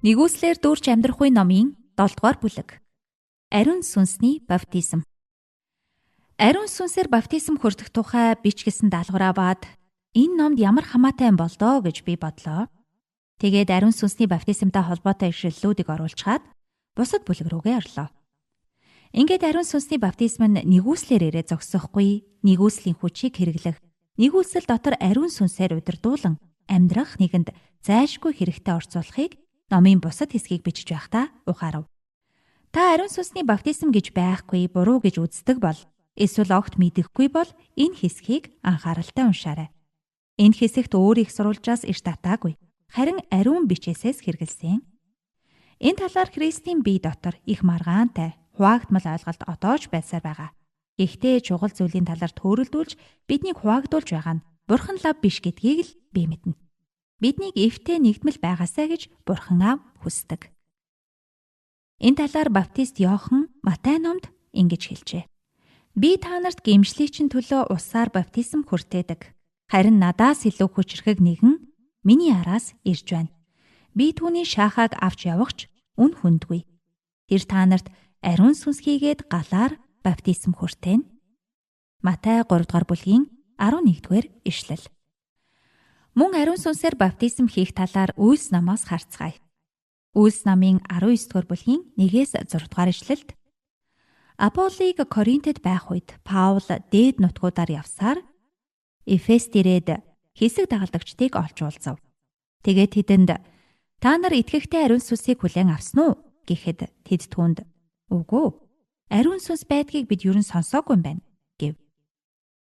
Нэгүслээр дүүрч амьдрах үе номын 7 дугаар бүлэг. Ариун сүнсний баптизм. Ариун сүнсээр баптизм хүртэх тухай бичгэсэн даалгавар аваад энэ номд ямар хамаатай юм болдоо гэж би бодлоо. Тэгээд ариун сүнсний баптизмтай холбоотой ишлэлүүдийг оруулчихад бусад бүлэг рүүгээ орлоо. Ингээд ариун сүнсний баптизм нь нэгүслээр ирээ зогсохгүй, нэгүслийн хүчийг хэрэглэх, нэгүсэл дотор ариун сүнсээр удирдуулан амьдрах нэгэнд зайлшгүй хэрэгтэй орцуулахыг номын бусад хэсгийг бичиж байхдаа ухаарав. Та ариун сүнсний баптизм гэж байхгүй, буруу гэж үздэг бол эсвэл огт мэдэхгүй бол энэ хэсгийг анхааралтай уншаарай. Энэ хэсэгт өөр их сурвалжаас иш татаагүй, харин ариун бичээсээс хэрэгэлсэн. Энэ талаар Христийн бие дотор их маргаантай, хуваагдмал ойлголт одоо ч байсаар байгаа. Гэхдээ чухал зүйлийн талаар төөрөлдүүлж биднийг хуваагдуулж байгаа нь Бурхан лав биш гэдгийг л би мэднэ. Биднийг эвтэй нэгдмэл байгаасай гэж Бурхан аав хүсдэг. Энэ талаар баптист Иохан Матай номд ингэж хэлжээ. Би та нарт гэмшлийн чинь төлөө усаар баптизм хүртээдэг. Харин надаас илүү хүчрхэг нэгэн миний араас ирж байна. Би түүний шаахааг авч явахч үн хүндгүй. Тэр та нарт ариун сүнс хийгээд галаар баптизм хүртээнэ. Матай 3 дугаар бүлгийн 11 дугаар ишлэл. Мөн ариун сүнсээр баптизм хийх талаар Үйлс намаас харцгаая. Үйлс намын 19 дугаар бүлгийн 1-ээс 6 дугаар ишлэлд Аполлыг Коринтэд байх үед Паул дээд нутгуудаар явсаар Эфест ирээд хэсэг дагалдагчдыг олж уулзав. Тэгээд тэдэнд та нар итгэхтэй ариун сүнсийг хүлээн авсан уу гэхэд тэд түүнд үгүй, ариун сүнс байдгийг бид ерөн сонсоогүй юм байна гэв.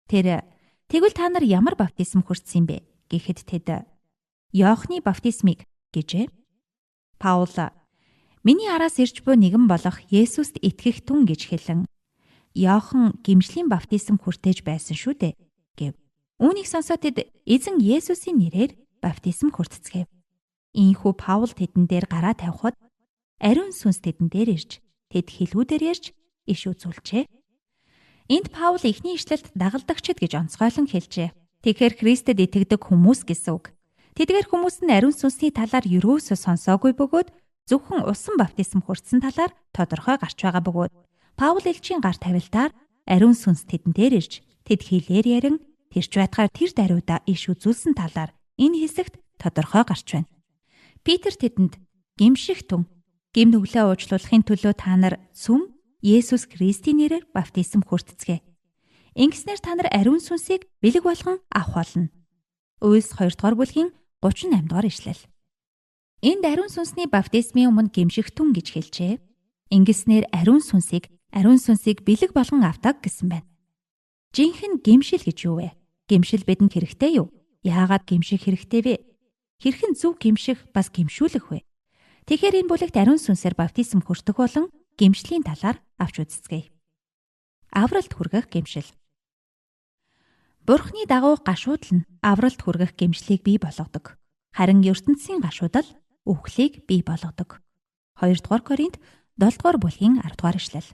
Тэр тэгвэл та нар ямар баптизм хүртсэн юм бэ гэхэд тэд Иохны баптизмыг гэжээ. Паул миний араас ирж буй нэгэн болох Есүст итгэх түн гэж хэлэн Иохан гимшлийн баптизм хүртээж байсан шүү дээ гэв. Үүнийг сонсоод тэд эзэн Есүсийн нэрээр баптизм хүртцгээв. Ийхүү Паул тэдэн дээр гараа тавихад ариун сүнс тэдэн дээр ирж тэд хэлүүдээр ярьж иш үзүүлжээ. Энд Паул эхний ишлэлд дагалдагчид гэж онцгойлон хэлжээ. Тэгэхээр Христэд итгэдэг хүмүүс гэсэн үг. Тэдгээр хүмүүс нь ариун сүнсний талаар ерөөсөө сонсоогүй бөгөөд зөвхөн усан баптизм хүртсэн талаар тодорхой гарч байгаа бөгөөд Паул элчийн гар тавилтаар ариун сүнс тэдэн дээр ирж тэд хэлээр ярин тэрч байтгаар тэр даруйда иш үзүүлсэн талаар энэ хэсэгт тодорхой гарч байна. Питер тэдэнд гимших түн гим нүглээ уучлуулахын төлөө та нар сүм Есүс Христийн нэрээр баптизм хүртцгээе. Ингэснээр та нар ариун сүнсийг бэлэг болгон авах болно. Үйлс 2 дугаар бүлгийн 38 дугаар ишлэл. Энд ариун сүнсний баптизмын өмнө гимших түн гэж хэлжээ. Ингэснээр ариун сүнсийг бэлэг болгон авдаг гэсэн байна. Жинхэнэ гимшил гэж юу вэ? Гимшил бидэнд хэрэгтэй юу? Яагаад гимших хэрэгтэй вэ? Хэрхэн зөв гимших бас гимшүүлэх вэ? Тэгэхээр энэ бүлэгт ариун сүнсээр баптизм хүртэх болон гимшлийн талаар авч үзцгээе. Авралт хүргэх гимшил. Бурхны дагуу гашуудал нь авралт хүргэх гимшлийг бий болгодог. Харин ертөнцийн гашуудал үхлийг бий болгодог. 2 дугаар Коринт 7 дугаар бүлгийн 10 дугаар ишлэл.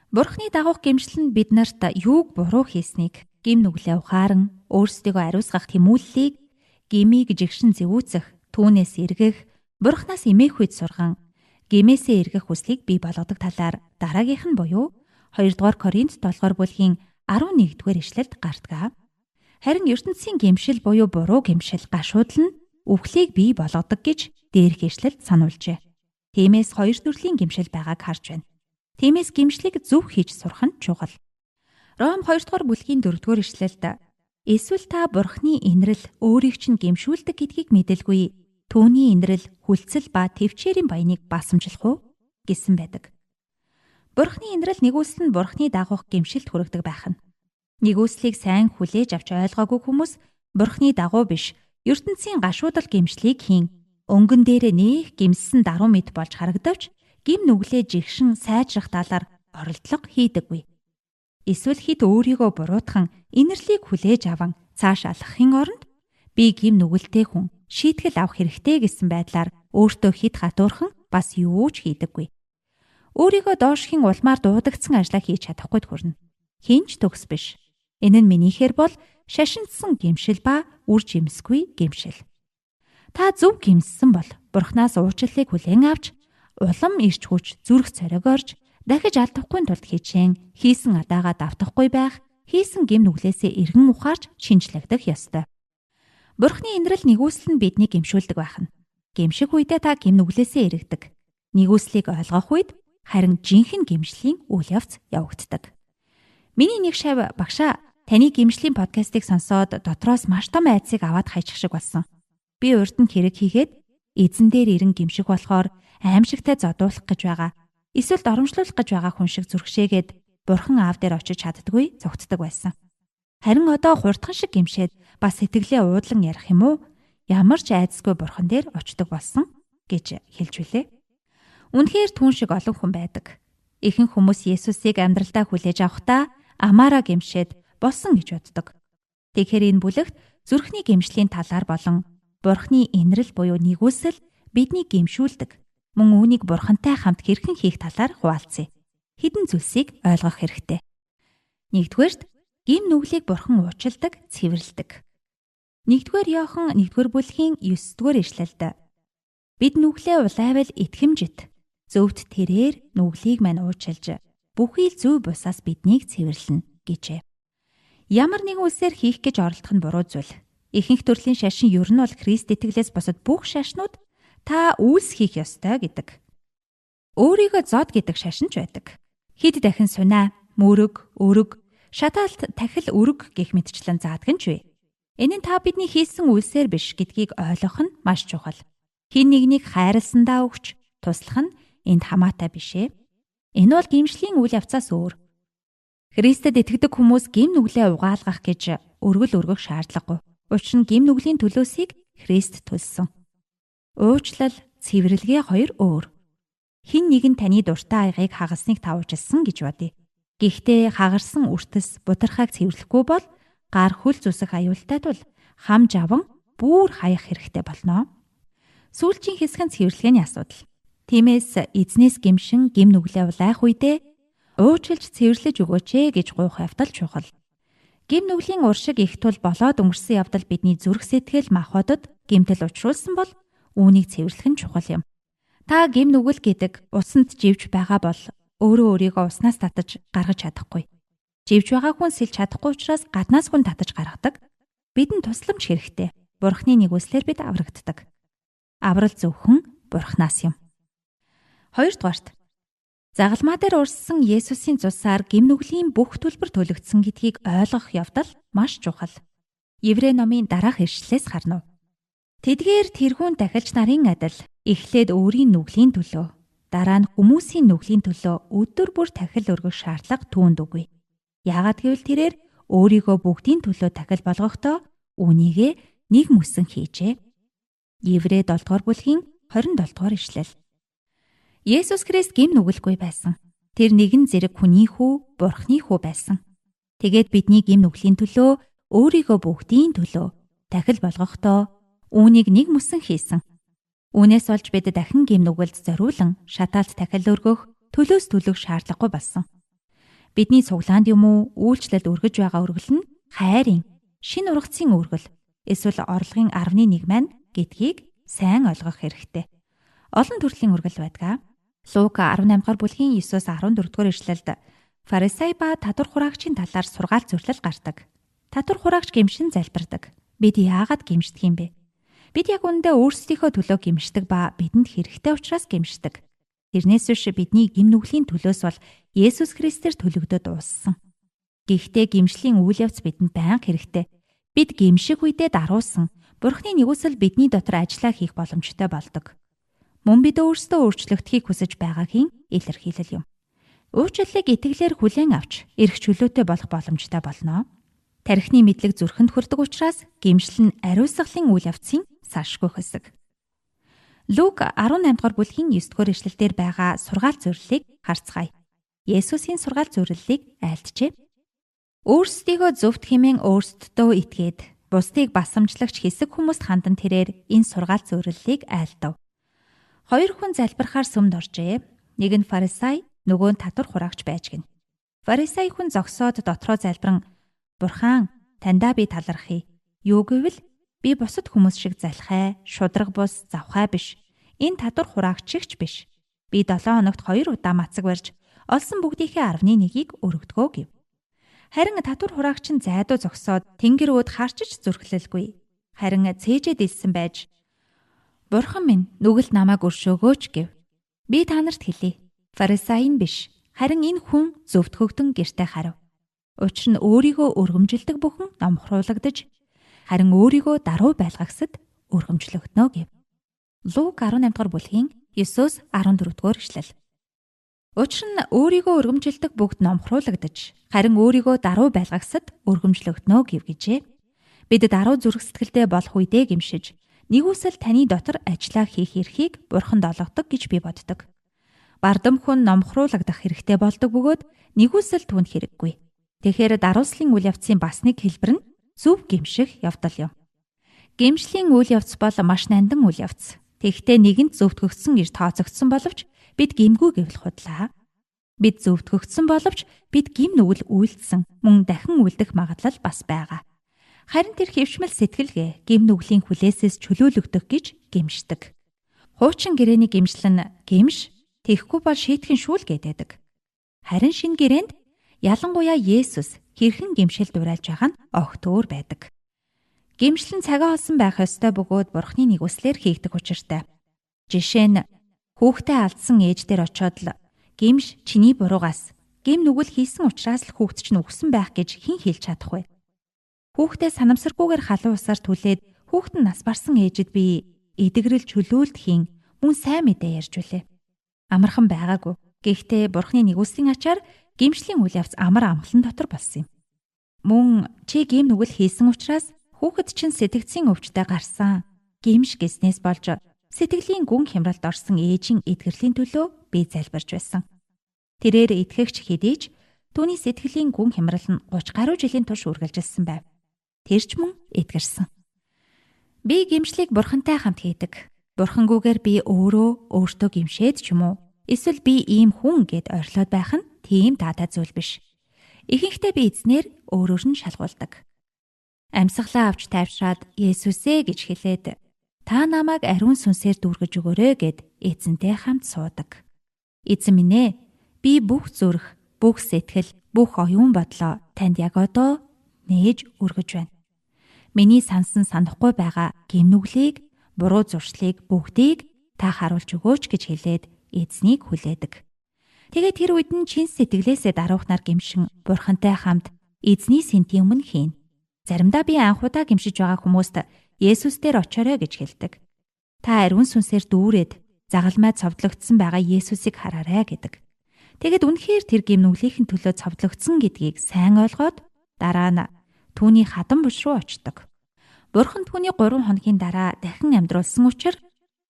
Бурхны дагуух гимшил нь бид нарт юуг буруу хийснийг, гим нүглээ ухааран өөрсдийгөө ариусгах тэмүүллийг, гмийг жигшин зэвүүцэх, түүнээс эргэх, Бурханаас эмээх үед сурган гимээсээ эргэх хүслийг бий болгодог талаар дараагийнх нь буюу 2 дугаар Коринт 7 дугаар бүлгийн 11 дугаар ишлэлд гардаг. Харин ертөнцийн гимшил буюу буруу гимшил гашуудал нь үхлийг бий болгодог гэж дээрх ишлэлд сануулжээ. Тиймээс хоёр төрлийн гимшил байгааг харж байна. Тиймээс гимшлийг зөв хийж сурах нь чухал. Ром 2 дугаар бүлгийн 4 дугаар ишлэлд эсвэл та Бурхны инрэл өөрийг чинь гимшүүлдэг гэдгийг мэдэлгүй түүний инрэл хүлцэл ба төвчээрийн баяныг басамжлах уу гэсэн байдаг. Бурхны инрэл нэгүсэл нь Бурхны дагуух гимшилд хүргэдэг байх нь. Нэгүслийг сайн хүлээж авч ойлгоогүй хүмүүс Бурхны дагуу биш ертөнцийн гашуудал гимшлийг хийн өнгөн дээрээ нэх гимссэн даруй мэт болж харагдавч гим нүглээ жигшин сайжрах талаар оролдлого хийдэггүй. Эсвэл хит өөрийгөө буруутхан инэрлийг хүлээж аван цааш алхахын оронд би гим нүгэлтэй хүн шийтгэл авах хэрэгтэй гэсэн байдлаар өөртөө хит хатуурхан бас юу ч хийдэггүй. Өөрийгөө доошхийн улмаар дуудагдсан ажлаа хийж чадахгүйд хүрнэ. Хэн ч төгс биш. Энэ нь минийхээр бол шашинтсан гимшил ба үр жимсгүй гимшил. Та зөв гимссэн бол Бурханаас уучлалыг хүлээн авч улам ирч хүч, зүрх цорог орж дахиж алдахгүй тулд хичээн хийсэн алаагаа давтахгүй байх, хийсэн гэм нүглээсээ эргэн ухаарч шинчлэгдэх ёстой. Бурхны инрэл нэгүсэл нь биднийг гимшүүлдэг байх нь. Гимших үедээ та гэм нүглээсээ эргэдэг. Нэгүслийг ойлгох үед харин жинхэнэ гимшлийн үйл явц явагддаг. Миний нэг шав багшаа таны гимшлийн подкастыг сонсоод дотроос маш том айдсыг аваад хайчих шиг болсон. Би урд нь хэрэг хийгээд эзэн дээр ирэн гимших болохоор аимшигтай зодуулах гэж байгаа. Эсвэл доромжлуулах гэж байгаа хүн шиг зүрхшээгээд бурхан аав дээр очиж чаддаггүй цогтдаг байсан. Харин одоо хурдхан шиг гимшээд бас сэтгэлээ уудлан ярих юм уу? Ямар ч айдасгүй бурхан дээр очдог болсон гэж хэлж билээ. Үнэхээр түн шиг олон хүн байдаг. Ихэнх хүмүүс Есүсийг амьдралдаа хүлээж авахдаа амаараа гимшээд болсон гэж боддог. Тэгэхээр энэ бүлэгт зүрхний гимшлийн талаар болон Бурхны инрэл буюу нэгүсэл биднийг гимшүүлдэг. Мөн үүнийг Бурхантай хамт хэрхэн хийх талаар хуваалцъя. Хэдэн зүйлсийг ойлгох хэрэгтэй. Нэгдүгээрт, гим нүглийг Бурхан уучилдаг, цэвэрлэдэг. 1-р Иохан 1-р бүлгийн 9-р ишлэлд бид нүглээ улайвал итгэмжит. Зөвхт тэрээр нүглийг мань уучилж бүхий л зөв бусаас биднийг цэвэрлэнэ гэжээ. Ямар нэгэн үлсээр хийх гэж оролдох нь буруу зүйл. Ихэнх төрлийн шашин ер нь бол Христ итгэлээс бусад бүх шашнууд та үйлс хийх ёстой гэдэг. Өөрийгөө зод гэдэг шашин ч байдаг. Хэд дахин сунаа, мөрөг, өрөг, шатаалт тахил өрөг гэх мэтчлэн заадаг нь ч вэ. Энэ нь та бидний хийсэн үйлсээр биш гэдгийг ойлгох нь маш чухал. Хэн нэгнийг хайрласандаа өгч туслах нь энд хамаатай биш ээ. Энэ бол гимшлийн үйл явцаас өөр. Христэд итгэдэг хүмүүс гим нүглээ угаалгах гэж өргөл өргөх шаардлагагүй. Учир нь гим нүглийн төлөөсийг Христ төлсөн. Уучлал, цэвэрлэгээ хоёр өөр. Хэн нэгэн таны дуртай аягийг хагалсныг та уучлсан гэж бодъё. Гэхдээ хагарсан үртэс бутархайг цэвэрлэхгүй бол гар хөл зүсэх аюултай тул хам жаван бүр хаях хэрэгтэй болно. Сүүлчийн хэсэг нь цэвэрлэгээний асуудал. Тиймээс эзнээс гимшин гим нүглээ улайх үедээ уучлж цэвэрлэж өгөөч ээ гэж гуйх явдал чухал. Гим нүглийн уршиг их тул болоод өнгөрсөн явдал бидний зүрх сэтгэл махбодод гэмтэл учруулсан бол үүнийг цэвэрлэх нь чухал юм. Та гим нүгэл гэдэг усанд живж байгаа бол өөрөө өөрийгөө уснаас татаж гаргаж чадахгүй. Живж байгаа хүн сэлж чадахгүй учраас гаднаас хүн татаж гаргадаг. Бидэнд тусламж хэрэгтэй. Бурхны нэгүслээр бид аврагддаг. Аврал зөвхөн Бурхнаас юм. Хоёрдугаарт, загалмаа дээр урссан Есүсийн цусаар гим нүглийн бүх төлбөр төлөгдсөн гэдгийг ойлгох явдал маш чухал. Еврей номын дараах ишлэлээс харна. Тэдгээр тэрхүүн дахилч нарын адил эхлээд өөрийн нүглийн төлөө, дараа нь хүмүүсийн нүглийн төлөө өдөр бүр тахил өргөх шаардлага түүнд үгүй. Яагаад гэвэл тэрээр өөрийгөө бүгдийн төлөө тахил болгохдоо үүнийгээ нэг мөсөн хийжээ. Еврей 7 дугаар бүлгийн 27 дугаар ишлэл. Есүс Христ гим нүгэлгүй байсан. Тэр нэгэн зэрэг хүний хүү, Бурхны хүү байсан. Тэгээд бидний гим нүглийн төлөө өөрийгөө бүгдийн төлөө тахил болгохдоо үүнийг нэг мөсөн хийсэн. Үүнээс болж бид дахин гим нүгэлд зориулан шатаалт тахил өргөх, төлөөс төлөх шаардлагагүй болсон. Бидний цуглаанд юм уу, үйлчлэлд өргөж байгаа өргөл нь хайрын, шин ургацын өргөл, эсвэл орлогын 10.1 маань гэдгийг сайн ойлгох хэрэгтэй. Олон төрлийн өргөл байдаг. Лука 18 дугаар бүлгийн 9-оос 14 дугаар ишлэлд Фарисей ба татвар хураагчийн талаар сургаал зөвлөл гардаг. Татвар хураагч гимшин залбирдаг. Бид яагаад гимшдэг юм бэ? Бид яг үүндээ өөрсдийнхөө төлөө гимшдэг ба бидэнд хэрэгтэй учраас гимшдэг. Тэрнээс биш бидний гим нүглийн төлөөс бол Есүс Христээр төлөгдөд дууссан. Гэхдээ гимшлийн үйл явц бидэнд байнга хэрэгтэй. Бид гимших үедээ даруулсан Бурхны нэгүсэл бидний дотор ажиллаа хийх боломжтой болдог. Мөн бид өөрсдөө өөрчлөгдөхийг хүсэж байгаагийн илэрхийлэл юм. Уучлалыг итгэлээр хүлээн авч эрх чөлөөтэй болох боломжтой болно. Тархины мэдлэг зүрхэнд хүрдэг учраас гимшил нь ариусгалын үйл явцын салшгүй хэсэг. Лук 18 дугаар бүлгийн 9 дугаар ишлэлдэр байгаа сургаал зөвлөлийг харцгаая. Есүсийн сургаал зөвлөлийг айлджээ. Өөрсдийгөө зөвхт хэмээн өөрсдөдөө итгээд бусдыг басамжлагч хэсэг хүмүүст хандан тэрээр энэ сургаал зөвлөлийг айлдав. Хоёр хүн залбирахаар сүмд оржээ. Нэг нь фарисей, нөгөө нь татвар хураагч байж гин. Фарисей хүн зогсоод дотроо залбиран "Бурхан, таньдаа би талархъя. Юу гэвэл Би бусад хүмүүс шиг залхай, шудраг бус, завхай биш. Энэ татвар хураагч шигч биш. Би 7 хоногт 2 удаа мацаг барьж олсон бүгдийнхээ 10-ыг өргөдгөө гэв. Харин татвар хураагч нь зайдуу зогсоод тэнгэр өөд харчиж зүрхлэлгүй. Харин цээжээ дэлсэн байж Бурхан минь нүгэлт намайг өршөөгөөч гэв. Би та нарт хэлье. Фарисей нь биш, харин энэ хүн зөвтгөгдөн гэрте харив. Учир нь өөрийгөө өргөмжилдөг бүхэн номхруулагдаж, харин өөрийгөө даруй байлгагсад өргөмжлөгдөнө гэв. Лук 18 дугаар бүлгийн 9-өөс 14 дугаар эшлэл. Учир нь өөрийгөө өргөмжилдөг бүгд номхруулагдаж, харин өөрийгөө даруй байлгагсад өргөмжлөгдөнө гэв гэжээ. Бид даруй зүрх сэтгэлтэй болох үедээ гимшиж, нэгүсэл таны дотор ажиллаа хийх эрхийг Бурханд олгодог гэж би боддог. Бардам хүн номхруулагдах хэрэгтэй болдог бөгөөд нэгүсэл түүнд хэрэггүй. Тэгэхээр дарууслын үйл явцын бас нэг хэлбэр нь зөв гимших явдал юм. Гимшлийн үйл явц бол маш нандин үйл явц. Тэгэхдээ нэгэнт зөвтгөгдсөн гэж тооцогдсон боловч бид гимгүй гэвэл худлаа. Бид зөвтгөгдсөн боловч бид гим нүгэл үйлдсэн мөн дахин үйлдэх магадлал бас байгаа. Харин тэр хэвшмэл сэтгэлгээ гим нүглийн хүлээсээс чөлөөлөгдөх гэж гимшдэг. Хуучин гэрээний гимшил нь гимш, тэгэхгүй бол шийтгэн шүүл гэдэг. Харин шинэ гэрээнд ялангуяа Есүс хэрхэн гимшил дуурайлж байгаа нь огт өөр байдаг. Гимшил нь цагаа олсон байх ёстой бөгөөд Бурхны нэгүслэр хийгдэх учиртай. Жишээ нь хүүхдээ алдсан ээж дээр очиод л гимш чиний буруугаас гим нүгэл хийсэн учраас л хүүхд чинь үхсэн байх гэж хэн хэлж чадах вэ? Хүүхдээ санамсаргүйгээр халуун усаар түлээд хүүхэд нь нас барсан ээжэд би эдгэрэл чөлөөлт хийн мөн сайн мэдээ ярьж үлээ. Амархан байгаагүй. Гэхдээ Бурхны нэгүслийн ачаар гимшлийн үйл явц амар амгалан дотор болсон юм. Мөн чи гим нүгэл хийсэн учраас хүүхэд чинь сэтгцийн өвчтэй гарсан. Гимш гэснээс болж сэтгэлийн гүн хямралд орсон ээжийн эдгэрлийн төлөө би залбирч байсан. Тэрээр итгэгч хэдий ч түүний сэтгэлийн гүн хямрал нь 30 гаруй жилийн турш үргэлжилсэн байв. Тэр ч мөн эдгэрсэн. Би гимшлийг бурхантай хамт хийдэг. Бурхангүйгээр би өөрөө өөртөө гимшээд ч юм уу эсвэл би ийм хүн гэд ойрлоод байх нь тийм таатай зүйл биш. Ихэнхдээ би эзнэр өөрөөр нь шалгуулдаг. Амьсгалаа авч тайвшраад Есүсээ гэж хэлээд та намайг ариун сүнсээр дүүргэж өгөөрэй гэд эзэнтэй хамт суудаг. Эзэн минь ээ, би бүх зүрх, бүх сэтгэл, бүх оюун бодлоо танд яг одоо нээж өргөж байна. Миний сансан санахгүй байгаа гим нүглийг, буруу зуршлыг бүгдийг та харуулж өгөөч гэж хэлээд эзнийг хүлээдэг. Тэгээд тэр үед нь чин сэтгэлээсээ даруухнаар гимшин Бурхантай хамт эзний сэнтийн өмнө хийн. Заримдаа би анхудаа гимшиж байгаа хүмүүст Есүс дээр очоорой гэж хэлдэг. Та ариун сүнсээр дүүрээд загалмай цовдлогдсон байгаа Есүсийг хараарай гэдэг. Тэгэд үнэхээр тэр гим нүглийнхэн төлөө цовдлогдсон гэдгийг сайн ойлгоод дараа нь түүний хатан буш руу очдог. Бурхан түүний 3 хоногийн дараа дахин амьдруулсан учраас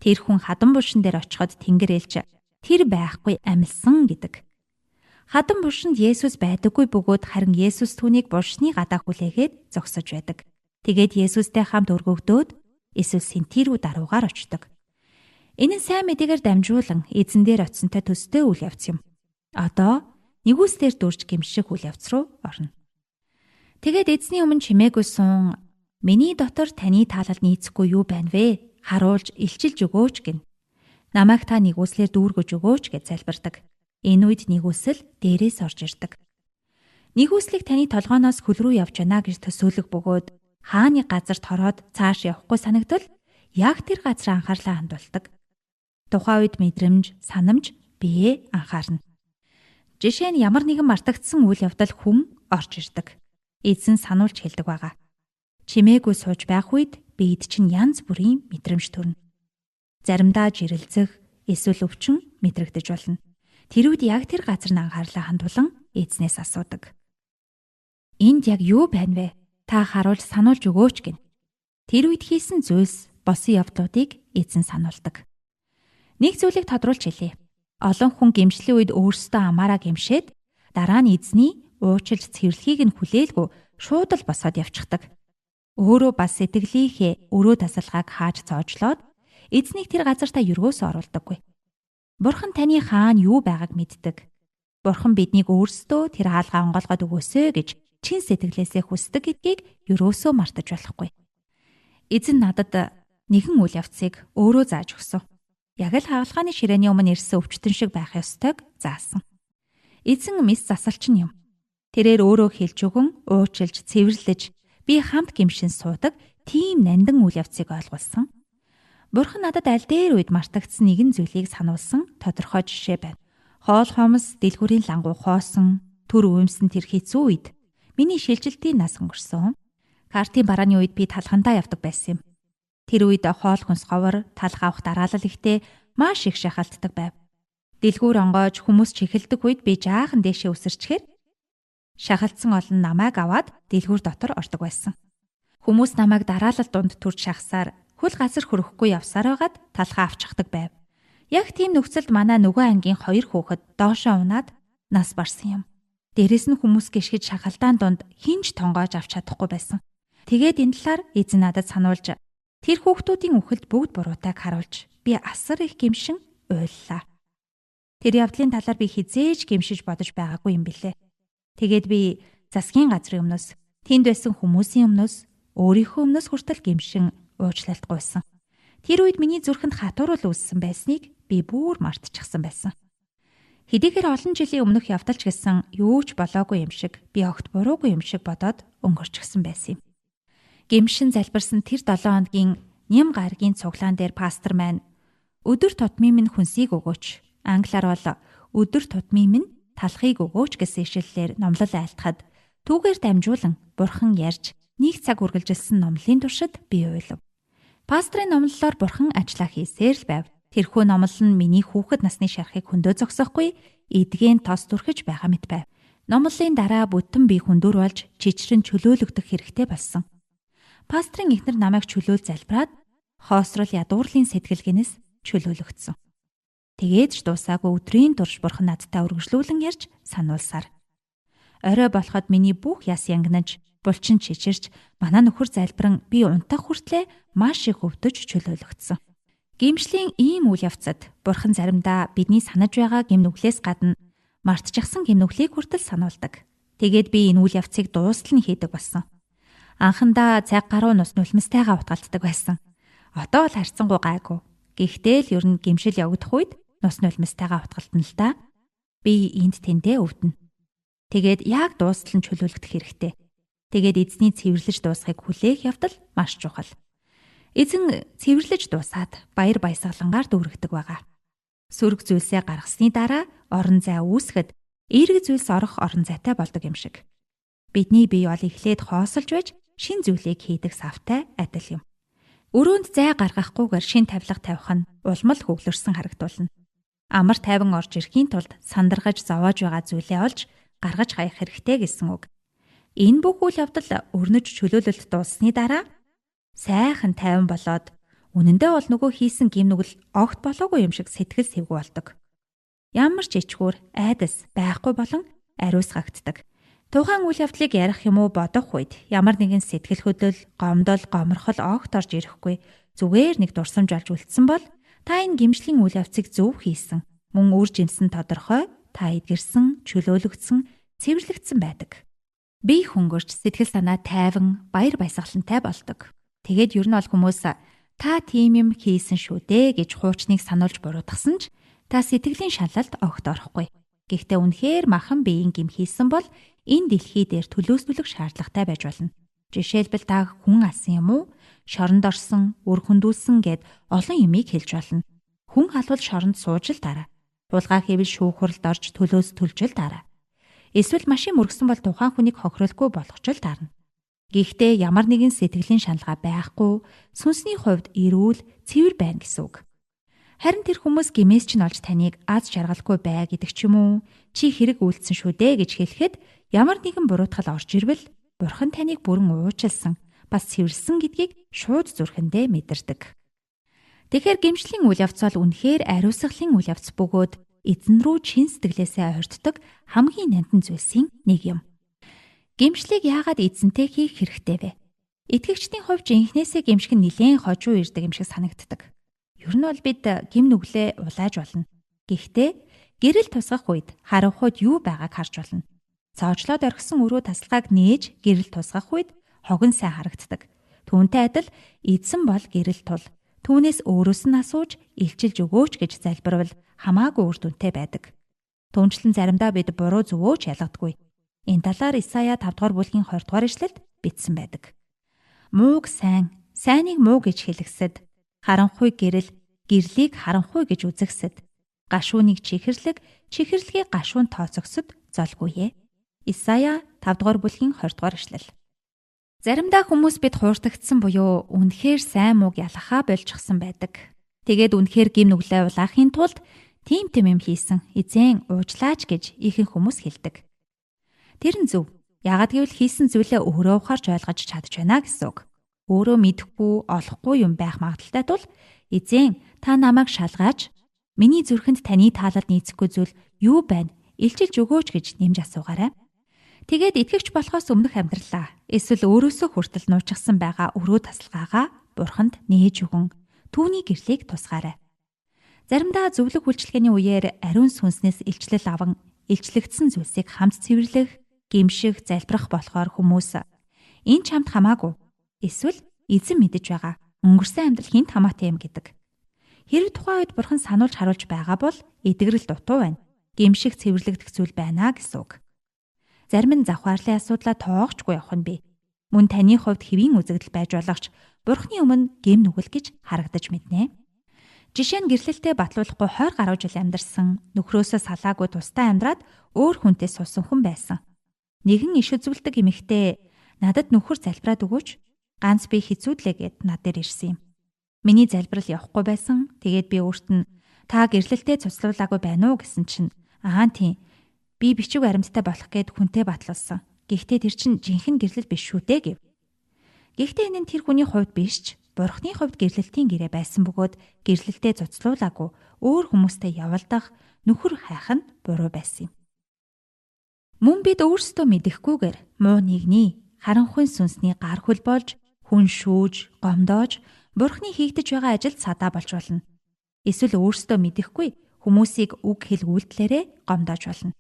тэр хүн хатан бушин дээр очиход тэнгэр ээлж тэр байхгүй амилсан гэдэг. Хатан бушинд Есүс байдаггүй бөгөөд харин Есүс түүнийг булшны гадаа хүлээгээд зогсож байдаг. Тэгээд Есүстэй хамт өргөгдөөд эсвэл сэнти рүү даруугаар очдог. Энэ нь сайн мэдээгээр дамжуулан эзэн дээр очсонтой төстэй үйл явц юм. Одоо нэгүслэр дүрж гимших үйл явц руу орно. Тэгээд эзний өмнө чимээгүй сун миний дотор таны таалал нийцэхгүй юу байна вэ? Харуулж илчилж өгөөч гин. Намайг та нэгүслэр дүүргэж өгөөч гэж залбирдаг. Энэ үед нэгүсэл дээрээс орж ирдэг. Нэгүслийг таны толгооноос хөл рүү явж байна гэж төсөөлөх бөгөөд хааны газар тороод цааш явахгүй санагдвал яг тэр газар анхаарлаа хандуулдаг. Тухайн үед мэдрэмж, санамж бие анхаарна. Жишээ нь ямар нэгэн мартагдсан үйл явдал хүн орж ирдэг. Эзэн сануулж хэлдэг байгаа. Чимээгүй сууж байх үед биед чинь янз бүрийн мэдрэмж төрнө. Заримдаа жирэлзэх, эсвэл өвчин мэдрэгдэж болно. Тэр үед яг тэр газар нь анхаарлаа хандуулан эзнээс асуудаг. Энд яг юу байна вэ? Та харуулж сануулж өгөөч гин. Тэр үед хийсэн зүйлс, болсон явдлуудыг эзэн сануулдаг. Нэг зүйлийг тодруулж хэлье. Олон хүн гимшлийн үед өөрсдөө амаараа гимшээд дараа нь эзний уучлж цэвэрлэхийг нь хүлээлгүй шууд л босоод явчихдаг. Өөрөө бас сэтгэлийнхээ өрөө тасалгааг хааж цоожлоод эзнийг тэр газартаа өргөөс оруулдаггүй. Бурхан таны хаана юу байгааг мэддэг. Бурхан биднийг өөрсдөө тэр хаалгаа онгойлгоод өгөөсэй гэж чин сэтгэлээсээ хүсдэг гэдгийг ерөөсөө мартаж болохгүй. Эзэн надад нэгэн үйл явцыг өөрөө зааж өгсөн. Яг л хагалгааны ширээний өмнө ирсэн өвчтөн шиг байх ёстойг заасан. Эзэн мис засалчин юм. Тэрээр өөрөө хэлж өгөн, уучлж, цэвэрлэж би хамт гимшин суудаг тийм нандин үйл явцыг ойлгуулсан. Бурхан надад аль дээр үед мартагдсан нэгэн зүйлийг сануулсан тодорхой жишээ байна. Хоол хомс, дэлгүүрийн лангуу хоосон, төр үемсэн тэр хэцүү үед миний шилжилтийн нас өнгөрсөн. Картын барааны үед би талхандаа явдаг байсан юм. Тэр үед хоол хүнс ховор, талх авах дараалал ихтэй маш их шахалтдаг байв. Дэлгүүр онгоож хүмүүс чихэлдэг үед би жаахан дээшээ үсэрчээр шахалтсан олон намайг аваад дэлгүүр дотор ордог байсан. Хүмүүс намайг дараалал дунд төрж шахсаар хөл газар хөрөхгүй явсаар байгаад талхаа авчихдаг байв. Яг тийм нөхцөлд манай нөгөө ангийн хоёр хүүхэд доошоо унаад нас барсан юм. Дээрээс нь хүмүүс гიშгэж шахалдаан дунд хинж тонгоож авч чадахгүй байсан. Тэгээд энэ талаар эзэн надад сануулж тэр хүүхдүүдийн үхэлд бүгд буруутайг харуулж би асар их гэмшин уйллаа. Тэр явдлын талаар би хизээж гэмшиж бодож байгаагүй юм билээ. Тэгээд би засгийн газрын өмнөөс, тэнд байсан хүмүүсийн өмнөөс, өөрийнхөө өмнөөс хүртэл гэмшин уучлалт гуйсан. Тэр үед миний зүрхэнд хатуурал үүссэн байсныг би бүр мартчихсан байсан. Хэдийгээр олон жилийн өмнөх явдал ч гэсэн юу ч болоогүй юм шиг, би огт буруугүй юм шиг бодоод өнгөрчихсөн байсан юм. Гэмшин залбирсан тэр 7 хоногийн ням гарагийн цуглаан дээр пастор маань өдөр тутмын минь хүнсийг өгөөч. Англиар бол өдөр тутмын минь талхыг өгөөч гэсэн ишлэлээр номлол айлтгахад түүгээр дамжуулан бурхан ярьж нэг цаг үргэлжилсэн номлолын туршид би уйлав. Пастрын номлолоор бурхан ажиллаа хийсээр л байв. Тэрхүү номлол нь миний хүүхэд насны шарахыг хөндөө зогсоохгүй эдгэн тос түрхэж байгаа мэт байв. Номлолын дараа бүтэн би хүндүр болж чичрэн чөлөөлөгдөх хэрэгтэй болсон. Пастрын эхнэр намайг чөлөөл залбираад хоосрол ядуурлын сэтгэлгэнээс чөлөөлөгдсөн. Тэгээд ч дуусаагүй өдрийн турш бурхан надтай үргэлжлүүлэн ярьж сануулсаар. Орой болоход миний бүх яс янгинаж, булчин чичирч, манай нөхөр залбиран би унтах хүртлээр маш их өвдөж чөлөөлөгдсөн. Гэмшлийн ийм үйл явцад бурхан заримдаа бидний санаж байгаа гэм нүглээс гадна мартчихсан гэм нүглийг хүртэл сануулдаг. Тэгээд би энэ үйл явцыг дуустал нь хийдэг болсон. Анхандаа цаг гаруй нус нулимстайгаа утгалддаг байсан. Одоо л харьцангуй гайгүй. Гэхдээ л ер нь гэмшил явагдах үед нус нулимстайгаа утгалтна л да. Би энд тэндээ өвдөнө. Тэгээд яг дуустал нь чөлөөлөгдөх хэрэгтэй. Тэгээд эзний цэвэрлэж дуусахыг хүлээх явдал маш чухал. Эзэн цэвэрлэж дуусаад баяр баясгалангаар дүүргдэг байгаа. Сөрөг зүйлсээ гаргасны дараа орон зай үүсгэхэд эерэг зүйлс орох орон зайтай болдог юм шиг. Бидний бие бол эхлээд хоосолж байж шин зүйлийг хийдэг савтай адил юм. Өрөөнд зай гаргахгүйгээр шин тавилга тавих нь улам л хөглөрсөн харагдуулна. Амар тайван орж ирэхийн тулд сандаргаж зовоож байгаа зүйлээ олж гаргаж хаях хэрэгтэй гэсэн үг. Энэ бүх үйл явдал өрнөж чөлөөлөлт дууссаны дараа сайхан тайван болоод үнэндээ бол нөгөө хийсэн гэм нүгэл огт болоогүй юм шиг сэтгэл сэвгүй болдог. Ямар ч ичгүүр, айдас байхгүй болон ариусгагддаг. Тухайн үйл явдлыг ярих юм уу бодох үед ямар нэгэн сэтгэл хөдлөл, гомдол, гоморхол огт орж ирэхгүй зүгээр нэг дурсамж олж үлдсэн бол та энэ гэмшлийн үйл явцыг зөв хийсэн. Мөн үр жимсэн тодорхой, та эдгэрсэн, чөлөөлөгдсөн, цэвэрлэгдсэн байдаг. Бие хөнгөрч сэтгэл санаа тайван, баяр баясгалантай болдог. Тэгээд ер нь бол хүмүүс та тийм юм хийсэн шүү дээ гэж хуучныг сануулж буруутгасан ч та сэтгэлийн шалалд огт орохгүй. Гэхдээ үнэхээр махан биеийн гэм хийсэн бол энэ дэлхий дээр төлөөс төлөх шаардлагатай байж болно. Жишээлбэл та хүн алсан юм уу? Шоронд орсон, үр хөндүүлсэн гэд олон юмыг хэлж болно. Хүн алвал шоронд сууж л дараа. Хулгай хийвэл шүүх хуралд орж төлөөс төлж л дараа. Эсвэл машин мөргсөн бол тухайн хүнийг хохирлгүй болгож л дарна. Гэхдээ ямар нэгэн сэтгэлийн шаналгаа байхгүй, сүнсний хувьд эрүүл, цэвэр байна гэсэн үг. Харин тэр хүмүүс гимээс чинь олж таныг аз жаргалгүй бай гэдэг ч юм уу, чи хэрэг үйлдсэн шүү дээ гэж хэлэхэд ямар нэгэн буруутгал орж ирвэл Бурхан таныг бүрэн уучлсан, бас цэвэрлсэн гэдгийг шууд зүрхэндээ мэдэрдэг. Тэгэхээр гэмшлийн үйл явц бол үнэхээр ариусгалын үйл явц бөгөөд эзэн рүү чин сэтгэлээсээ ойртдог хамгийн нандин зүйлсийн нэг юм. Гэмшлийг яагаад эзэнтэй хийх хэрэгтэй вэ? Итгэгчдийн хувьд жинхнээсээ гэмших нь нэлээн хожуу ирдэг юм шиг санагддаг. Ер нь бол бид гэм нүглээ улааж болно. Гэхдээ гэрэл тусгах үед харанхуйд юу байгааг харж болно. Цоожлоод орхисон өрөө тасалгааг нээж гэрэл тусгах үед хогон сайн харагддаг. Түүнтэй адил эзэн бол гэрэл тул түүнээс өөрөөс нь асууж илчилж өгөөч гэж залбирвал хамаагүй үр дүнтэй байдаг. Түүнчлэн заримдаа бид буруу зөвөөч ялгадаггүй. Энэ талаар Исая 5 дугаар бүлгийн 20 дугаар эшлэлд бичсэн байдаг. Мууг сайн, сайныг муу гэж хэлэхсэд, харанхуй гэрэл, гэрлийг харанхуй гэж үзэхсэд, гашууныг чихэрлэг, чихэрлэгийг гашуун тооцогсод золгүй ээ. Исая 5 дугаар бүлгийн 20 дугаар эшлэл. Заримдаа хүмүүс бид хууртагдсан буюу үнэхээр сайн мууг ялгахаа болчихсон байдаг. Тэгээд үнэхээр гим нүглээ улаахын тулд тийм тийм юм хийсэн, эзэн уучлаач гэж ихэнх хүмүүс хэлдэг. Тэр нь зөв. Яагаад гэвэл хийсэн зүйлээ өөрөө ухаарч ойлгож чадж байна гэсэн үг. Өөрөө мэдэхгүй, олохгүй юм байх магадaltaй тул эзэн та намайг шалгаач, миний зүрхэнд таны таалал нийцэхгүй зүйл юу байна? Илчилж өгөөч гэж нэмж асуугаарай. Тэгээд итгэгч болохоос өмнөх амьдралаа эсвэл өөрөөсөө хүртэл нуучихсан байгаа өрөө тасалгаагаа Бурханд нээж өгөн түүний гэрлийг тусгаарай. Заримдаа зөвлөх үйлчилгээний үеэр ариун сүнснээс илчлэл аван илчлэгдсэн зүйлсийг хамт цэвэрлэх, гимших, залбирах болохоор хүмүүс энэ чамд хамаагүй эсвэл эзэн мэдэж байгаа өнгөрсөн амьдрал хинт хамаатай юм гэдэг. Хэрэг тухайн үед Бурхан сануулж харуулж байгаа бол эдгэрэл дутуу байна. Гимших, цэвэрлэгдэх зүйл байна гэсэн үг. Зарим нь завхаарлын асуудлаа тоогчгүй явах нь бий. Мөн таны хувьд хэвийн үзэгдэл байж болох ч Бурхны өмнө гэм нүгэл гэж харагдаж мэднэ. Жишээ нь гэрлэлтэд батлуулахгүй 20 гаруй жил амьдарсан, нөхрөөсөө салаагүй тустай амьдраад өөр хүнтэй суусан хүн байсан. Нэгэн иш үзүүлдэг эмэгтэй надад нөхөр залбираад өгөөч. Ганц би хэцүүдлээ гэд над дээр ирсэн юм. Миний залбирал явахгүй байсан. Тэгээд би өөрт нь та гэрлэлтэд цуцлуулаагүй байна уу гэсэн чинь аа тийм. Би бичиг баримттай болох гээд хүнтэй батлуулсан. Гэхдээ тэр чинь жинхэнэ гэрлэл биш шүү дээ гэв. Гэхдээ энэ нь тэр хүний хувьд биш ч Бурхны хувьд гэрлэлтийн гэрээ байсан бөгөөд гэрлэлтэд цуцлуулаагүй өөр хүмүүстэй явалдах нөхөр хайх нь буруу байсан юм. Мөн бид өөрсдөө мэдэхгүйгээр муу нэгний харанхуй сүнсний гар хөл болж хүн шүүж, гомдоож Бурхны хийгдэж байгаа ажилд садаа болж болно. Эсвэл өөрсдөө мэдэхгүй хүмүүсийг үг хэл үйлдэлээрээ гомдоож болно.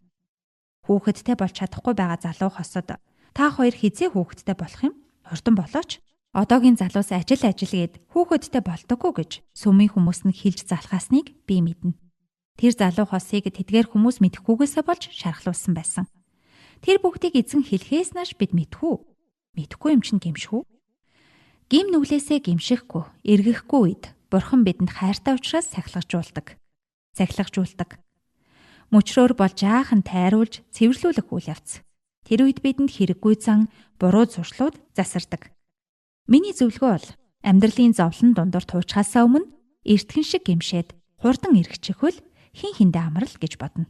Хүүхэдтэй болж чадахгүй байгаа залуу хосод та хоёр хизээ хүүхэдтэй болох юм? Хурдан болооч. Одоогийн залуус ажил ажил гээд хүүхэдтэй болдоггүй гэж сүмийн хүмүүс нь хэлж залхаасныг би мэднэ. Тэр залуу хосыг тэдгээр хүмүүс мэдэхгүйгээсээ болж шархлуулсан байсан. Тэр бүгдийг эзэн хэлхээс нааш бид мэдхүү. Мэдхгүй юм чинь гэмших үү? Гим нүглээсээ гэмшихгүй, эргэхгүй үед Бурхан бидэнд хайртай учраас сахилгажуулдаг. Сахилгажуулдаг. Мөчрөөр бол жаахан тайруулж цэвэрлүүлэх үйл явц. Тэр үед бидэнд хэрэггүй зан, буруу зуршлууд засардаг. Миний зөвлөгөө бол амьдралын зовлон дундуур туучхаасаа өмнө эртхэн шиг гэмшээд хурдан эргэчихвэл хин хиндэ амрал гэж бодно.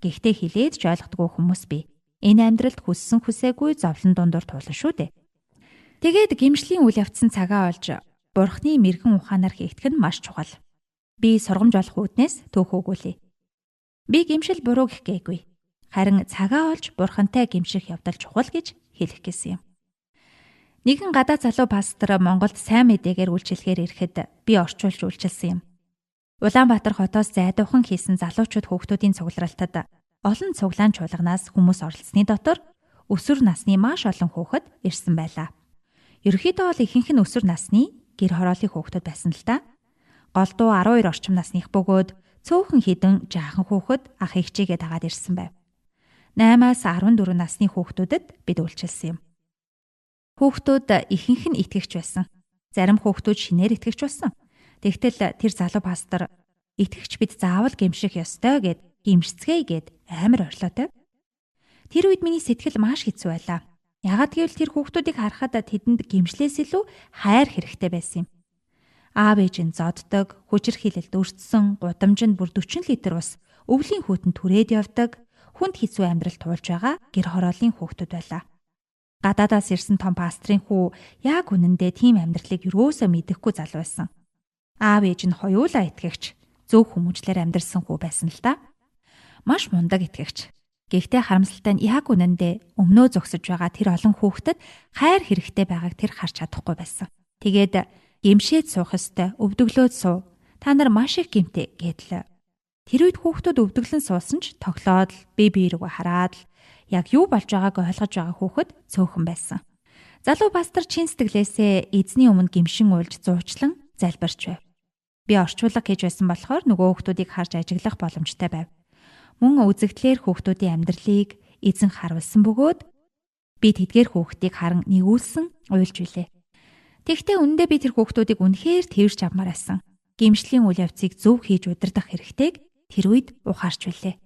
Гэхдээ хилээд ч ойлгодгүй хүмүүс бий. Энэ амьдралд хүссэн хүсээгүй зовлон дундуур туулна шүү дээ. Тэгээд гэмшлийн үйл явцсан цагаа олж Бурхны мэрэгэн ухаанаар хийгдэх нь маш чухал. Би сургамж олох үүднээс түүх өгүүлье. Би гэмшил буруу гэх гээгүй. Харин цагаа олж Бурхантай гэмших явдал чухал гэж хэлэх гэсэн юм. Нэгэн гадаа залуу пастор Монголд сайн мэдээгээр үйлчилгээр ирэхэд би орчуулж үйлчилсэн юм. Улаанбаатар хотоос зайдуухан хийсэн залуучууд хүүхдүүдийн цугларалтад олон цуглаан чуулганаас хүмүүс оролцсны дотор өсвөр насны маш олон хүүхэд ирсэн байлаа. Ерөнхийдөө бол ихэнх нь өсвөр насны гэр хорооллын хүүхдүүд байсан л да. Голдуу 12 орчим насных бөгөөд цөөхөн хідэн жаахан хүүхэд ах эгчээгээ дагаад ирсэн байв. 8-аас 14 насны хүүхдүүдэд бид үйлчилсэн юм. Хүүхдүүд ихэнх нь итгэгч байсан. Зарим хүүхдүүд шинээр итгэгч болсон. Тэгтэл тэр залуу пастор итгэгч бид заавал гэмших ёстой гэд гэмшцгээе гэд амар орлоотой. Тэр үед миний сэтгэл маш хэцүү байлаа. Яагаад гэвэл тэр хүүхдүүдийг харахад тэдэнд гэмшлээс илүү хайр хэрэгтэй байсан юм. Аав ээж нь зоддог, хүчирхийлэлд өртсөн, гудамжинд бүр 40 литр ус өвлийн хүйтэн түрээд явдаг, хүнд хэцүү амьдрал туулж байгаа гэр хорооллын хүүхдүүд байлаа. Гадаадаас ирсэн том пастрын хүү яг үнэндээ тийм амьдралыг юрөөсөө мэдэхгүй залуу байсан. Аав ээж нь хоёулаа итгэгч, зөв хүмүүжлэр амьдарсан хүү байсан л да. Маш мундаг итгэгч. Гэхдээ харамсалтай нь яг үнэндээ өмнөө зогсож байгаа тэр олон хүүхдэд хайр хэрэгтэй байгааг тэр харж чадахгүй байсан. Тэгээд гэмшээд суух ёстой, өвдөглөөд суу. Та нар маш их гэмтэй гэдлээ. Тэр үед хүүхдүүд өвдөглөн суусан ч тоглоод л бие бие рүүгээ хараад л яг юу болж байгааг ойлгож байгаа хүүхэд цөөхөн байсан. Залуу пастор чин сэтгэлээсээ эзний өмнө гимшин уйлж зуучлан залбирч байв. Би орчуулга хийж байсан болохоор нөгөө хүүхдүүдийг харж ажиглах боломжтой байв. Мөн үзэгдлээр хүүхдүүдийн амьдралыг эзэн харуулсан бөгөөд би тэдгээр хүүхдийг харан нэгүүлсэн уйлж билээ. Тэгэхдээ үнэндээ би тэр хүүхдүүдийг үнэхээр тэрч авмаар байсан. Гимшлийн үйл явцыг зөв хийж удирдах хэрэгтэйг тэр үед ухаарч билээ.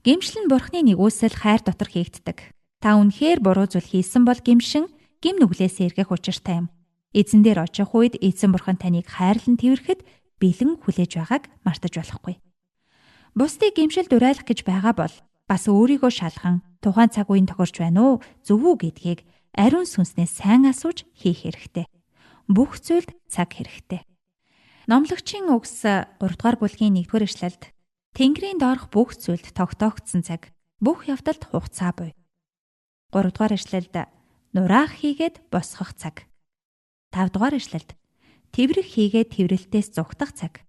Гимшил нь Бурхны нэгүүлсэл хайр дотор хийгддэг. Та үнэхээр буруу зүйл хийсэн бол гимшин гим нүглээс эргэх учиртай юм. Эзэн дээр очих үед эзэн бурхан таныг хайрлан тэрхэд бэлэн хүлээж байгааг мартаж болохгүй. Бусдыг гимшилд уриалах гэж байгаа бол бас өөрийгөө шалган тухайн цаг үеийн тохирч байна уу, зөв үү гэдгийг ариун сүнснээс сайн асууж хийх хэрэгтэй. Бүх зүйлд цаг хэрэгтэй. Номлогчийн үгс 3 дугаар бүлгийн 1-р эшлэлд Тэнгэрийн доорх бүх зүйлд тогтоогдсон цаг, бүх явдалд хугацаа буй. 3 дугаар эшлэлд нураах хийгээд босгох цаг. 5 дугаар эшлэлд тэврэх хийгээд тэврэлтээс зугтах цаг.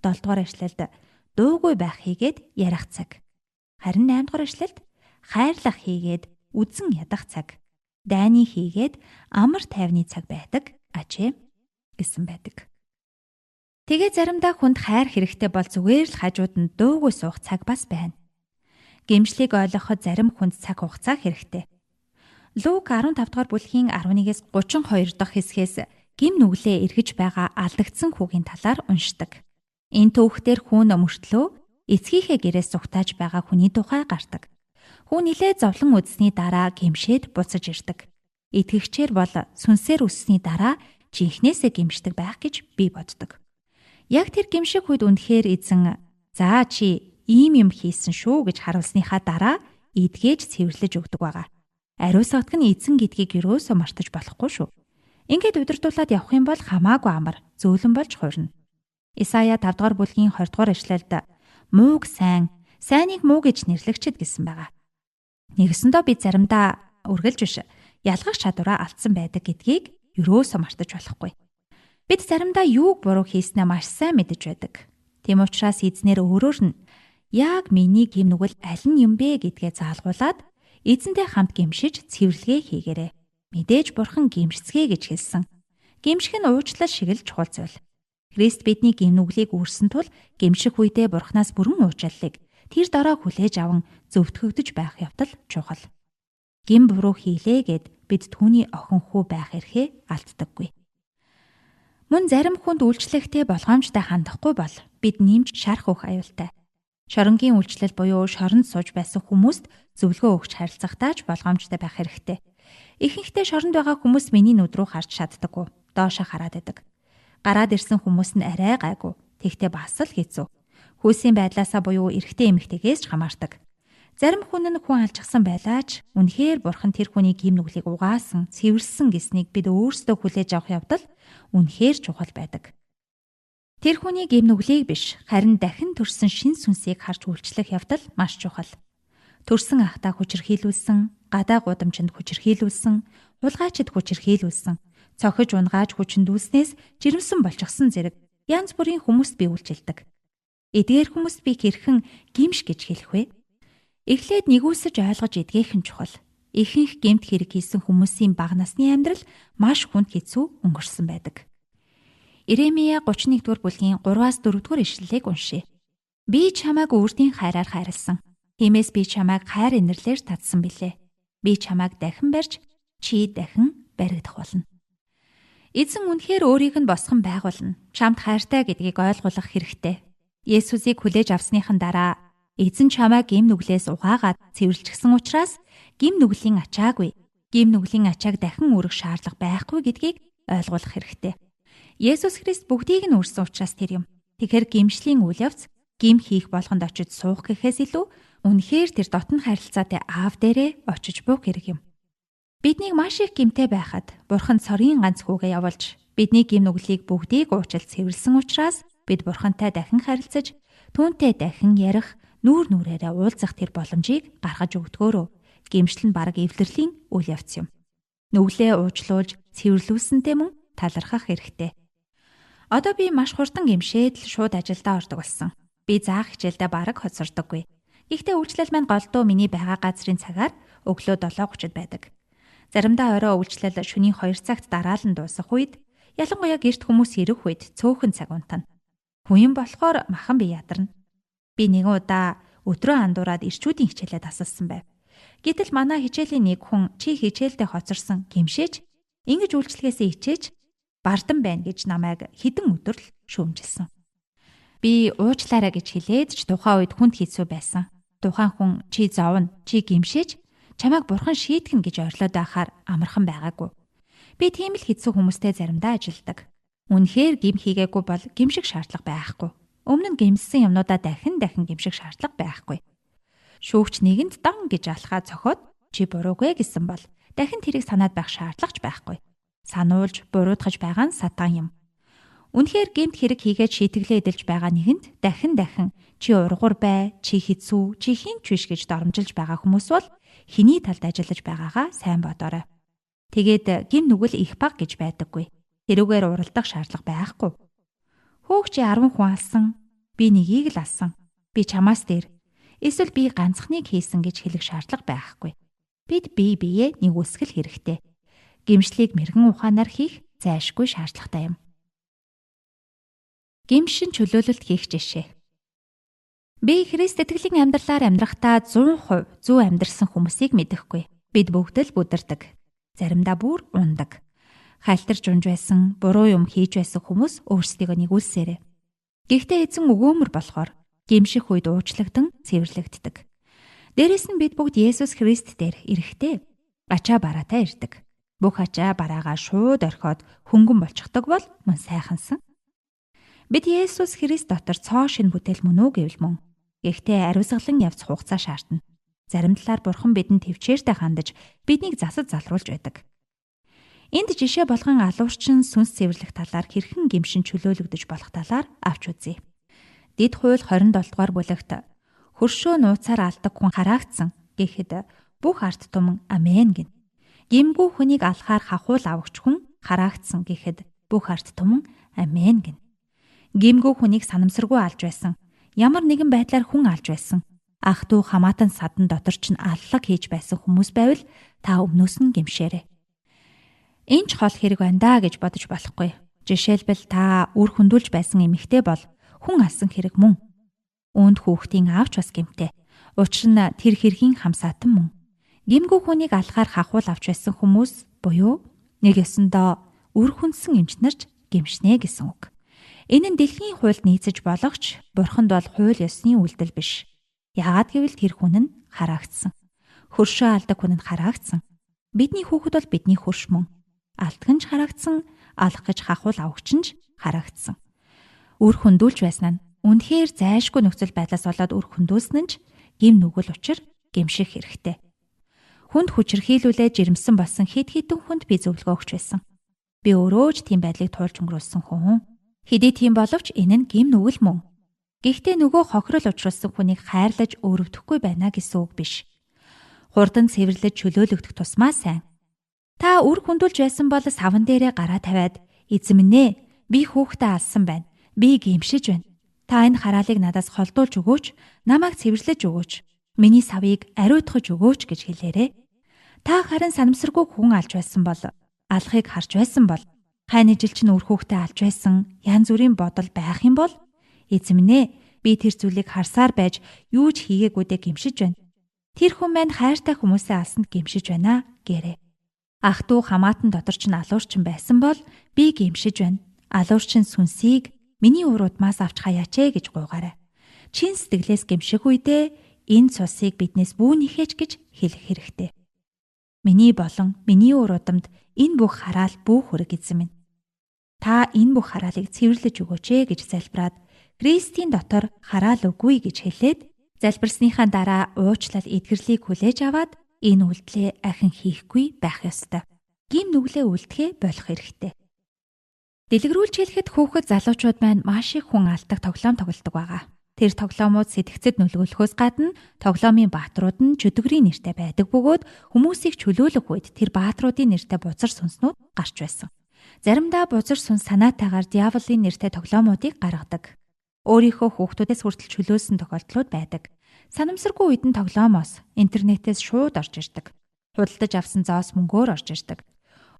7 дугаар эшлэлд дуугүй байх хийгээд ярих цаг. Харин 8 дугаар эшлэлд хайрлах хийгээд үзэн ядах цаг. Дайны хийгээд амар тайвны цаг байдаг ажээ гэсэн байдаг. Тэгээ заримдаа хүнд хайр хэрэгтэй бол зүгээр л хажууд нь дуугүй суух цаг бас байна. Гэмшлийг ойлгоход зарим хүнд цаг хугацаа хэрэгтэй. Лук 15 дугаар бүлгийн 11-ээс 32 дахь хэсгээс гим нүглээ эргэж байгаа алдагдсан хүүгийн талаар уншдаг. Энэ түүхтэр хүүн мөртлөө эцгийнхээ гэрээс зугтааж байгаа хүний тухай гардаг. Хүү нилээ зовлон үзсний дараа гимшээд буцаж ирдэг. Итгэгчээр бол сүнсээр өссөний дараа жинхнээсээ гимшдэг байх гэж би боддог. Яг тэр гимших үед үнэхээр эзэн "За чи ийм юм хийсэн шүү" гэж харуулсныхаа дараа эдгэж цэвэрлэж өгдөг байгаа. Ариусгадг нь эзэн гэдгийг юусоо мартаж болохгүй шүү. Ингээд удирдуулаад явах юм бол хамаагүй амар, зөөлөн болж хуурна. Исая 5 дугаар бүлгийн 20 дугаар эшлэлд мууг сайн, сайныг муу гэж нэрлэгчэд гэсэн байгаа. Нэгсэндээ би заримдаа үргэлж биш ялгах чадвараа алдсан байдаг гэдгийг юусоо мартаж болохгүй. Бид заримдаа юуг буруу хийснээ маш сайн мэдэж байдаг. Тийм учраас эзнэр өөрөөр нь яг миний гим нүгэл аль нь юм бэ гэдгээ заалгуулад эзэнтэй хамт гимшиж цэвэрлэгээ хийгээрэй. Мэдээж бурхан гимшцгээе гэж хэлсэн. Гимших нь уучлал шиг л чухал зүйл. Христ бидний гим нүглийг үүрсэн тул гимших үедээ бурханаас бүрэн уучлалыг тэр дороо хүлээж аван зөвтгөгдөж байх явдал чухал. Гим буруу хийлээ гэд бид түүний охин хүү байх эрхээ алддаггүй. Мөн зарим хүнд үйлчлэхдээ болгоомжтой хандахгүй бол бид нэмж шарх өгөх аюултай. Шоронгийн үйлчлэл буюу шоронд сууж байсан хүмүүст зөвлөгөө өгч харилцахдаа ч болгоомжтой байх хэрэгтэй. Ихэнхдээ шоронд байгаа хүмүүс миний нүд рүү харж чаддаггүй. Доошоо хараад байдаг. Гараад ирсэн хүмүүс нь арай гайгүй. Тэгтээ бас л хэцүү. Хүйсийн байдлаасаа буюу эрэгтэй эмэгтэйгээс ч хамаардаг. Зарим хүн нь хүн алжчихсан байлаач үнэхээр бурхан тэр хүний гим нүглийг угаасан, цэвэрлсэн гэснийг бид өөрсдөө хүлээж авах явдал үнэхээр чухал байдаг. Тэр хүний гим нүглийг биш, харин дахин төрсөн шин сүнсийг харж үйлчлэх явдал маш чухал. Төрсөн ахтаа хүчирхийлүүлсэн, гадаа гудамжинд хүчирхийлүүлсэн, хулгайчид хүчирхийлүүлсэн, цохиж унгааж хүчиндүүлснээс жирэмсэн болчихсон зэрэг янз бүрийн хүмүүст би үйлчилдэг. Эдгээр хүмүүст би хэрхэн гимш гэж хэлэх вэ? Эхлээд нэгүсэж ойлгож эдгээх нь чухал. Ихэнх гэмт хэрэг хийсэн хүмүүсийн бага насны амьдрал маш хүнд хэцүү өнгөрсөн байдаг. Иремия 31-р бүлгийн 3-аас 4-р ишлэлийг уншъя. Би чамайг үрдийн хайраар хайрлсан. Тиймээс би чамайг хайр инэрлээр татсан билээ. Би чамайг дахин барьж, чи дахин баригдах болно. Эзэн үнэхээр өөрийг нь босгон байгуулна. Чамд хайртай гэдгийг ойлгуулах хэрэгтэй. Есүсийг хүлээж авсныхан дараа эзэн чамайг гим нүглээс угаагаад цэвэрлчихсэн учраас гим нүглийн ачаагүй, гим нүглийн ачааг дахин үүрэх шаардлага байхгүй гэдгийг ойлгуулах хэрэгтэй. Есүс Христ бүгдийг нь үүрсэн учраас тэр юм. Тэгэхээр гимшлийн үйл явц гим хийх болгонд очиж суух гэхээс илүү үнэхээр тэр дотн харилцаатай аав дээрээ очиж буух хэрэг юм. Биднийг маш их гимтэй байхад Бурхан цорын ганц хүүгээ явуулж бидний гим нүглийг бүгдийг уучлал цэвэрлсэн учраас бид Бурхантай дахин харилцаж түүнтэй дахин ярих, нүүр нүрээрээ уулзах тэр боломжийг гаргаж өгдгөөрөө. Гимшил нь бараг эвлэрлийн үйл явц юм. Нүглээ уучлуулж цэвэрлүүлсэнтэй мөн талархах хэрэгтэй. Одоо би маш хурдан гимшээд л шууд ажилдаа ордог болсон. Би заах хичээлдээ бараг хоцордоггүй. Гэхдээ үйлчлэл маань голдуу миний байгаа газрын цагаар өглөө 7:30-д байдаг. Заримдаа орой үйлчлэл шөнийн 2 цагт дараалан дуусах үед, ялангуяа гэрт хүмүүс ирэх үед цөөхөн цаг унтана. Хүн юм болохоор махан би ядарна. Би нэгэн удаа өдрөө андуураад ирчүүдийн хичээлээ тасалсан байв. Гэтэл манай хичээлийн нэг хүн чи хичээлдээ хоцорсон гимшээж ингэж үйлчлэгээсээ ичээж бардан байна гэж намайг хэдэн өдөр л шүүмжилсэн. Би уучлаарай гэж хэлээд ч тухайн үед хүнд хэцүү байсан. Тухайн хүн чи зовно, чи гимшээж чамайг бурхан шийтгэн гэж ойрлоод байхаар амархан байгаагүй. Би тийм л хэцүү хүмүүстэй заримдаа ажилладаг. Үнэхээр гим хийгээгүй бол гимших шаардлага байхгүй. Өмнө нь гимссэн юмнуудаа дахин дахин гимших шаардлага байхгүй. Шүүгч нэгэнд дан гэж алхаа цохоод чи буруугүй гэсэн бол дахин тэрийг санаад байх шаардлага ч байхгүй. Сануулж буруутгаж байгаа нь сатан юм. Үнэхээр гэмт хэрэг хийгээд шийтгэлээ эдэлж байгаа нэгэнд дахин дахин чи ургуур бай, чи хэцүү, чи хин ч биш гэж доромжилж байгаа хүмүүс бол хэний талд ажиллаж байгаагаа сайн бодоорой. Тэгээд гим нүгэл их баг гэж байдаггүй. Тэрүүгээр уралдах шаардлага байхгүй. Хөөх чи 10 хүн алсан, би нэгийг л алсан. Би чамаас дээр. Эсвэл би ганцхныг хийсэн гэж хэлэх шаардлага байхгүй. Бид бие биеэ нэгүсгэл хэрэгтэй. Гимшлийг мэрэгэн ухаанаар хийх зайлшгүй шаардлагатай юм. Гимшин чөлөөлөлт хийх жишээ. Би Христ итгэлийн амьдралаар амьдрахдаа 100% зөв амьдрсан хүмүүсийг мэдэхгүй. Бид бүгд л бүдэрдэг. Заримдаа бүр ундаг. Халтарч унж байсан, буруу юм хийж байсан хүмүүс өөрсдийгөө нэгүүлсээрээ. Гэхдээ эзэн өгөөмөр болохоор гимших үед уучлагдан цэвэрлэгддэг. Дээрэс нь бид бүгд Есүс Христ дээр ирэхдээ ачаа бараатай ирдэг. Бүх ачаа бараагаа шууд орхиод хөнгөн болчихдог бол мөн сайхансан. Бид Есүс Христ дотор цоо шин бүтээл мөн үү гэвэл мөн. Гэхдээ ариусгалан явц хугацаа шаардна. Зарим талаар Бурхан бидэнд төвчээртэй хандаж биднийг засаж залруулж байдаг. Энд жишээ болгон алуурчин сүнс цэвэрлэх талаар хэрхэн гимшин чөлөөлөгдөж болох талаар авч үзье. Дэд хууль 27 дугаар бүлэгт хөршөө нууцаар алдаг хүн хараагдсан гэхэд бүх ард түмэн амен гэнэ. Гимгүү хүнийг алхаар хахуул авагч хүн хараагдсан гэхэд бүх ард түмэн амен гэнэ. Гимгүү хүнийг санамсаргүй алж байсан. Ямар нэгэн байдлаар хүн алж байсан. Ах トゥ хамаатан садан дотор ч аллаг хийж байсан хүмүүс байвал та өмнөөс нь гимшээрэй. Энэ ч хол хэрэг байна даа гэж бодож болохгүй. Жишээлбэл та үр хөндүүлж байсан эмэгтэй бол хүн алсан хэрэг мөн. Үүнд хүүхдийн аавч бас гэмтэй. Учир нь тэр хэргийн хамсаатан мөн. Гимгүү хүнийг алхаар хахуул авч байсан хүмүүс буюу нэг ёсондоо үр хүнсэн эмчнэрч гимшнэ гэсэн үг. Энэ нь дэлхийн хуульд нийцэж болохч бурханд бол хууль ёсны үйлдэл биш. Яагаад гэвэл тэр хүн нь хараагдсан. Хөршөө алдаг хүн нь хараагдсан. Бидний хүүхэд бол бидний хөрш мөн. Алтган ч хараагдсан, алах гэж хахуул авагч нь ч хараагдсан. Үр хөндүүлж байсан нь үнэхээр зайлшгүй нөхцөл байдлаас болоод үр хөндүүлсэн нь ч гим нүгэл учир гимших хэрэгтэй. Хүнд хүчирхийлүүлээ жирэмсэн болсон хэд хэдэн хүнд би зөвлөгөө өгч байсан. Би өөрөө ч тийм байдлыг туулж өнгөрүүлсэн хүн. Хэдий тийм боловч энэ нь гим нүгэл мөн. Гэхдээ нөгөө хохирол учруулсан хүнийг хайрлаж өөрөвдөхгүй байна гэсэн үг биш. Хурдан цэвэрлэж чөлөөлөгдөх тусмаа сайн. Та үр хөндүүлж байсан бол саван дээрээ гараа тавиад эзэн минь ээ би хүүхдээ алсан байна. Би гимшиж байна. Та энэ хараалыг надаас холдуулж өгөөч, намайг цэвэрлэж өгөөч. Миний савыг ариутгаж өгөөч гэж хэлээрэй. Та харин санамсаргүй хүн алж байсан бол, алахыг харж байсан бол, хайны жил чинь үр хүүхдээ алж байсан янз бүрийн бодол байх юм бол эзэн минь ээ би тэр зүйлийг харсаар байж юу ч хийгээгүйдээ гимшиж байна. Тэр хүн маань хайртай хүмүүсээ алсанд гимшиж байна гэрээ. Ах トゥ хамаатан дотор ч алуурчин байсан бол би гимшиж байна. Алуурчин сүнсийг миний ур удмаас авч хаяач ээ гэж гуйгаарай. Чин сэтгэлээс гимших үедээ энэ цусыг биднээс бүүнийхээч гэж хэлэх хэрэгтэй. Миний болон миний ур удамд энэ бүх хараал бүү хүрэг эзэн минь. Та энэ бүх хараалыг цэвэрлэж өгөөч ээ гэж залбираад Христийн дотор хараал үгүй гэж хэлээд залбирсныхаа дараа уучлал эдгэрлийг хүлээж аваад энэ үйлдэлээ ахин хийхгүй байх ёстой. Гим нүглээ үлдэхээ болох хэрэгтэй. Дэлгэрүүлж хэлэхэд хүүхэд залуучууд маань маш их хүн алдаг тоглоом тоглодог байгаа. Тэр тоглоомууд сэтгцэд нөлөөлөхөөс гадна тоглоомын бааtruуд нь чөдгөрийн нэртэй байдаг бөгөөд хүмүүсийг чөлөөлөх үед тэр бааtruудын нэртэй бузар сүнснүүд гарч байсан. Заримдаа бузар сүнс санаатайгаар диаволын нэртэй тоглоомуудыг гаргадаг. Өөрийнхөө хүүхдүүдээс хүртэл чөлөөлсөн тохиолдлууд байдаг. Санамсаргүй үед нь тоглоомоос интернетээс шууд орж ирдэг. Худалдаж авсан зоос мөнгөөр орж ирдэг.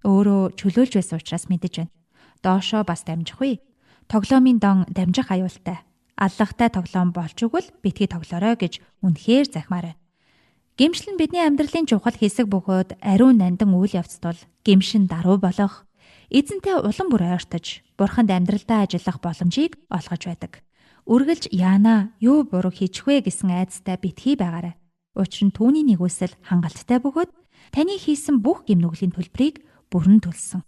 Өөрөө чөлөөлж байсан учраас мэдэж байна. Доошоо бас дамжих үе. Тоглоомын дон дамжих аюултай. Аллагтай тоглоом болж өгвөл битгий тоглоорой гэж үнэхээр захимаар байна. Гэмшил нь бидний амьдралын чухал хэсэг бөгөөд ариун нандин үйл явц тул гэмшин даруй болох, эзэнтэй улам бүр ойртож, бурханд амьдралдаа ажиллах боломжийг олгож байдаг. Үргэлж яана юу буруу хийчих вэ гэсэн айдастай битгий байгаарай. Учир нь түүний нэгүсэл хангалттай бөгөөд таны хийсэн бүх гэм нүглийн төлбөрийг бүрэн төлсөн.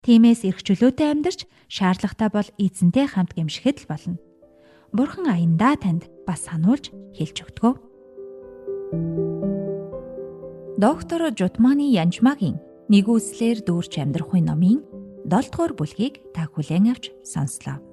Тиймээс эрх чөлөөтэй амьдарч шаардлагатай бол эзэнтэй хамт гэмшихэд л болно. Бурхан аяндаа танд бас сануулж хэлж өгдөг. Доктор Жутманы Янжмагийн нэгүслэр дүүрч амьдрах үе номын 7 дугаар бүлгийг та хүлээн авч сонслоо.